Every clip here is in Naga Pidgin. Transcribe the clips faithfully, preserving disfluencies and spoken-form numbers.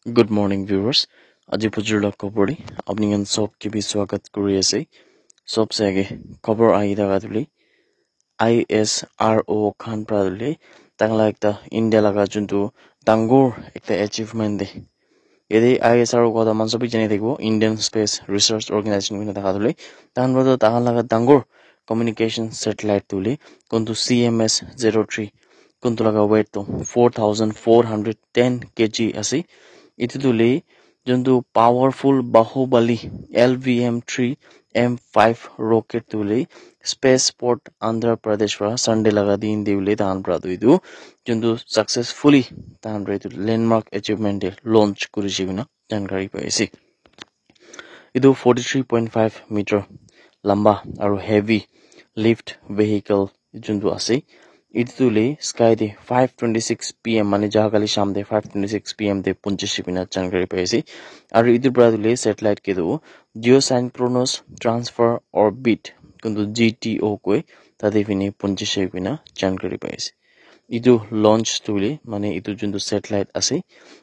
Good morning, viewers. Aji bujur la khobor te apni khan sob ke bi swagat kuri ase. Sob se age khobor ahi thaka tuli I S R O khan pra tuli tang la ekta India laga juntu dangor ekta achievement de. Yate I S R O kotha man sobi jani thakibo, Indian Space Research Organization koi na thaka tuli. Tahan pra toh tahan laga dangor communication satellite tuli kuntu C M S zero three kuntu laga weight toh four thousand four hundred ten K G ase. Itu tuli juntu powerful Bahubali L V M three M five rocket tuli space port Andhra Pradesh pra Sunday laga din de ule tahan pra tu itu juntu successfully tahan pra itu landmark achievement de launch kurishe koina jankari pai ase. Itu forty three point five meter lamba aru heavy lift vehicle juntu ase. Itu le sky te five twenty six P M mane jaha kali sham te five twenty six P M te punchishi koina jankari pai ase. Aru itu pra tu le satellite ke tu geosynchronous transfer orbit kuntu G T O koi tate fini punchishi koina jankari pai ase. Itu launch tu hoile mane itu juntu satellite ase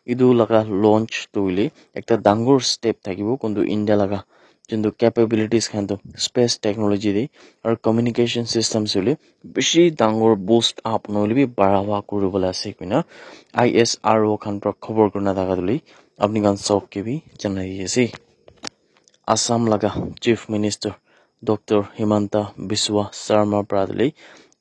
itu laga launch tu hoile ekta dangor step thakibo kuntu India laga juntu capabilities khan tu space technology te aru communication systems hoile bishi dangor boost up nohoile bi barawa kuribole ase koina I S R O khan pra khobor kurina thaka tuli apni khan sob ke bi janai di ase. Assam laga Chief Minister Doctor Himanta Biswa Sarma pra tuli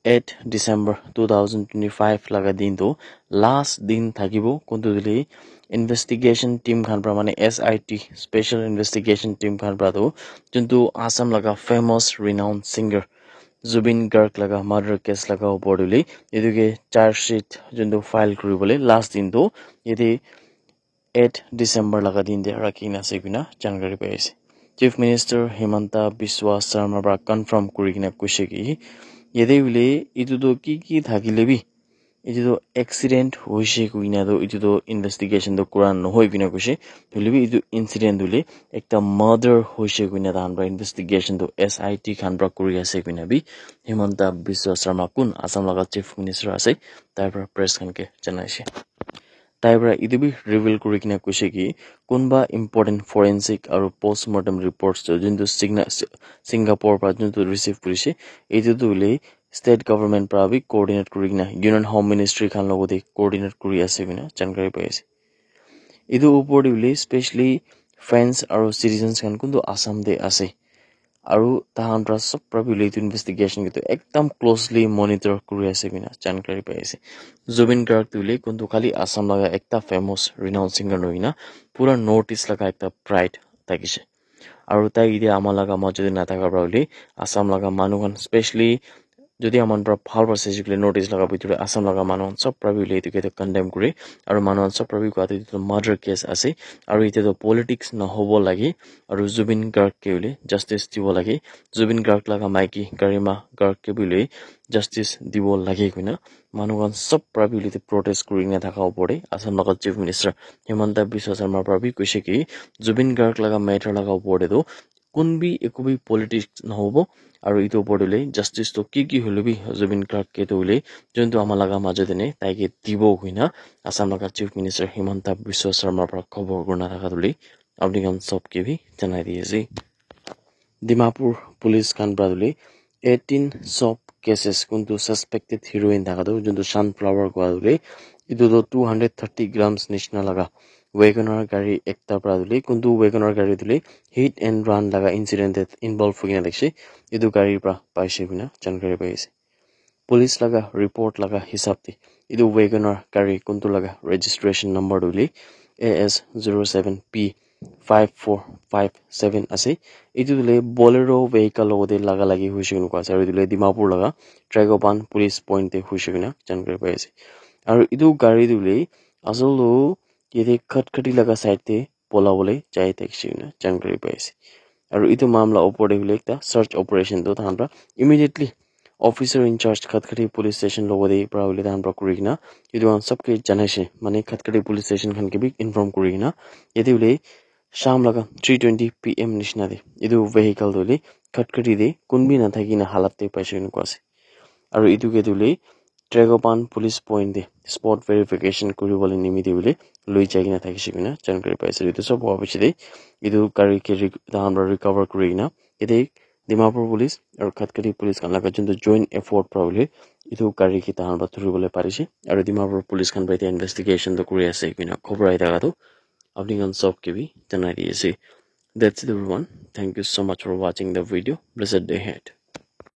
eight December two thousand twenty-five laga din tu last din thakibo kuntu tuli investigation team khan pra mane S I T special investigation team khan pra tu juntu Assam laga famous renowned singer Zubeen Garg laga murder case laga upor tuli etu ke charge sheet juntu file kuribole last din tu yate eight December laga din te rakhi kena ase koina jankari pai ase. Chief Minister Himanta Biswa Sarma pra confirm kuri kena koise ki yate hoile etu tu ki ki thakile bi etu tu accident hoise koina tu etu tu investigation tu kura nohoi koina koise. Hoile bi etu incident hoile ekta murder hoise koina tahan pra investigation tu S I T khan pra kuri ase koina bi Himanta Biswa Sarma kun Assam laga Chief Minister ase tai pra press khan ke janai ase. Tai pra etu bi reveal kuri kena koise ki kunba important forensic aru postmortem reports tu juntu Signa- Si- Singapore pra juntu receive kurise etu tu hoile state government pra bi coordinate kuri kena Union Home Ministry khan logote coordinate kuri ase koina jankari pai ase. Etu upor te hoile specially fans aru citizens khan kuntu Assam te ase aru tahan pra sob pra bi hoile etu investigation ke tu ekdam closely monitor kuri ase koina jankari pai ase. Zubeen Garg tu hoile kuntu khali Assam laga ekta famous renowned singer nohoi na pura North East laga ekta pride thakise. Aru tai yate ama laga majo te nathaka pra hoile Assam laga manu khan specially jodi aman pra bhal pra saishe koile North East laga bhitor te Assam laga manu khan sob pra bi hoile etu ke tu condemn kure aru manu khan sob pra bi koa tu etu tu murder case ase aru yate tu politics nahobo lage aru Zubeen Garg ke hoile justice dibo lage. Zubeen Garg laga maiki Garima Garg ke bi hoile justice dibo lage koina manu khan sob pra bi hoile etu protest kuri kena thaka upor te Assam laga Chief Minister Himanta Biswa Sarma pra bi koise ki Zubeen Garg laga matter laga upor te tu kun bi eku bi politics nahobo aru etu upor te hoile justice tu ki ki hoile bi Zubeen Garg ke tu hoile juntu ama laga majo te ne tai ke dibo koina Assam laga Chief Minister Himanta Biswa Sarma pra khobor kurina thaka tu hoile apni khan sob ke bi janai di ase. Dimapur police khan pra tu hoile eighteen soap cases kuntu suspected heroin thaka tu juntu sunflower koa tu hoile etu tu two hundred thirty grams nishina laga Wagoner gari ekta pra tu hoile kuntu Wagoner gari tu hoile hit and run laga incident te involve hoi kena thakishe etu gari pra paishe koina jankari pai ase. Police laga report laga hisab te etu Wagoner gari kuntu laga registration number tu hoile A S zero seven P five four five seven ase. Etu tu hoile Bolero vehicle logote laga lagi hoishe koina koa ase aru etu hoile Dimapur laga Tragopan police point te hoishe koina jankari pai ase. Aru etu gari tu hoile asol tu yate Khatkhati laga side te bola bole jai thakishe koina jankari pai ase. Aru etu mamla upor te hoile ekta search operation tu tahan pra immediately officer in charge Khatkhati police station logote pra hoile tahan pra kuri kena etu khan sob ke janaishe mane Khatkhati police station khan ke bi inform kuri kena yate hoile sham laga three twenty P M nishina te etu vehicle tu hoile Khatkhati te kun bi nathaki na halat te paishe koina koa ase. Aru etu ke tu hoile Tragopan police point te spot verification kuri bole nimite bole loi jai kena thakishe koina jankari paise. Etu sob howa piche te etu gari ke re-, tahan para recover kuri kena yate Dimapur police aru Khatkari police khan laga juntu joint effort para bole etu gari ke tahan para thuri bole parishe. Aru Dimapur police khan para yate investigation toh kuri ase koina khobor ahi thaka toh apni khan sob ke bi janai di ase. That's it everyone. Thank you so much for watching the video. Blessed day ahead.